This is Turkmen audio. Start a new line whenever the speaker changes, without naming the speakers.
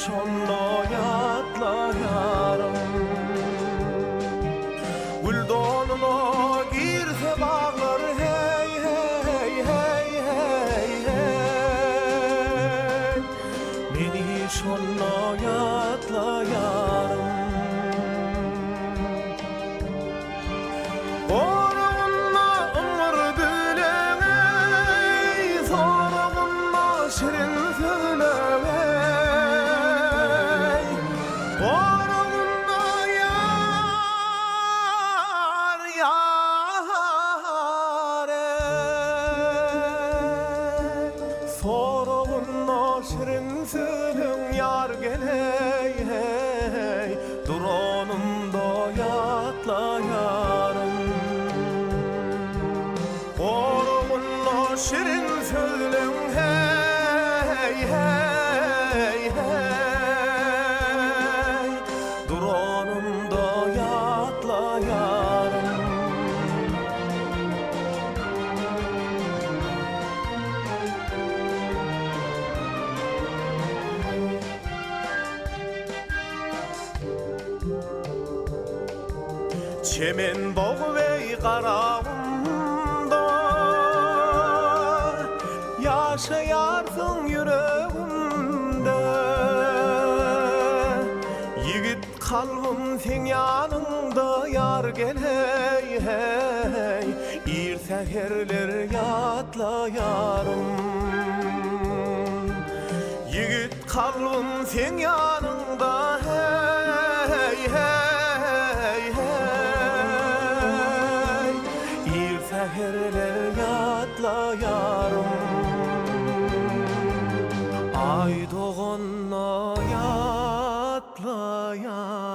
şonda ýatlaýaryn. Gül donuna girse baglar heý heý heý heý heý Meni şonda ýatlaýaryn. Goragynda ymyr bilen eý, Soragynda şirin sözleň eý. Goragynda ýar, ýar eý. Soragynda şirin sözleň ýar gel-eý, heý. Duranymda ýatlaýaryn. Goragynda şirin sözleň heý, heý, heý. Duranymda ýatlaýaryn. Çemen bogweý Garagumda Ýaşaýarsyň ýüregimde Ýigit kalbym seň ýanyňda Ýar gel-heý, heý Ir säherler ýatlaýaryn Ýigit Kalbym seň ýanyňda heý heý heý Ir säherler ýatlaýaryn Aý doganda ýatlaýaryn.